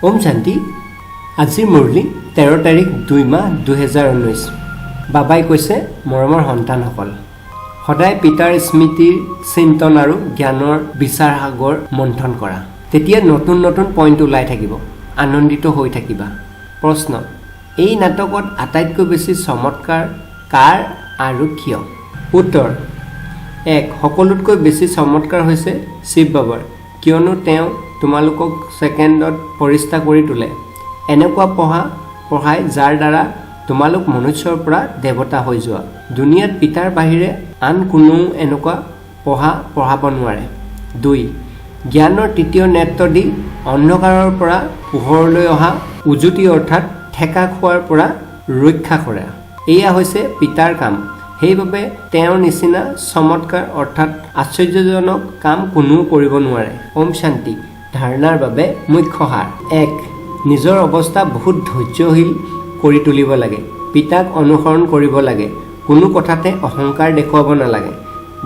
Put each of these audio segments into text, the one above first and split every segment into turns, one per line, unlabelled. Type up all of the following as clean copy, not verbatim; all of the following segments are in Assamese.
ওম শান্তি। আজিৰ মুৰলী 13 তাৰিখ 2 মাহ 2019। বাবাই কৈছে, মৰমৰ সন্তানসকল, সদায় পিতাৰ স্মৃতিৰ চিন্তন আৰু জ্ঞানৰ বিচাৰ সাগৰ মন্থন কৰা। তেতিয়া নতুন নতুন পইণ্ট ওলাই থাকিব, আনন্দিত হৈ থাকিবা। প্ৰশ্ন, এই নাটকত আটাইতকৈ বেছি চমৎকাৰ কাৰ আৰু কিয়? উত্তৰ, 1, সকলোতকৈ বেছি চমৎকাৰ হৈছে শিৱ বাবাৰ, কিয়নো তেওঁ তোমালোকক ছেকেণ্ডত ফৰিস্তা কৰি তোলে। এনেকুৱা পঢ়া পঢ়ায় যাৰ দ্বাৰা তোমালোক মনুষ্যৰ পৰা দেৱতা হৈ যোৱা। দুনিয়াত পিতাৰ বাহিৰে আন কোনেও এনেকুৱা পঢ়া পঢ়াব নোৱাৰে। 2, জ্ঞানৰ তৃতীয় নেত্ৰ দি অন্ধকাৰৰ পৰা পোহৰলৈ অহা উজুতি অৰ্থাৎ ঠেকা খোৱাৰ পৰা ৰক্ষা কৰা, এয়া হৈছে পিতাৰ কাম। সেইবাবে তেওঁৰ নিচিনা চমৎকাৰ অৰ্থাৎ আশ্চৰ্যজনক কাম কোনেও কৰিব নোৱাৰে। ওম শান্তি। ধাৰণাৰ বাবে মুখ্য সাৰ। 1, নিজৰ অৱস্থা বহুত ধৈৰ্যশীল কৰি তুলিব লাগে। পিতাক অনুসৰণ কৰিব লাগে। কোনো কথাতে অহংকাৰ দেখুৱাব নালাগে।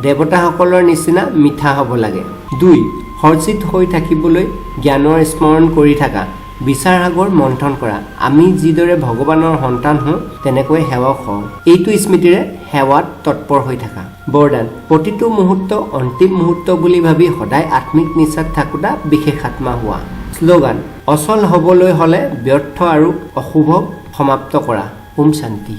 দেৱতাসকলৰ নিচিনা মিঠা হ'ব লাগে। 2, হৰ্ষিত হৈ থাকিবলৈ জ্ঞানৰ স্মৰণ কৰি থাকা, বিচাৰ সাগৰ মন্থন কৰা। আমি যিদৰে ভগৱানৰ সন্তান হওঁ, তেনেকৈ সেৱক হওঁ, এইটো স্মৃতিৰে সেৱাত তৎপৰ হৈ থাকা। বৰদান, প্ৰতিটো মুহূৰ্ত অন্তিম মুহূৰ্ত বুলি ভাবি সদায় আত্মিক নিচাত থাকোঁতা বিশেষ আত্মা হোৱা। শ্লোগান, অচল হ'বলৈ হ'লে ব্যৰ্থ আৰু অশুভ সমাপ্ত কৰা। ওম শান্তি।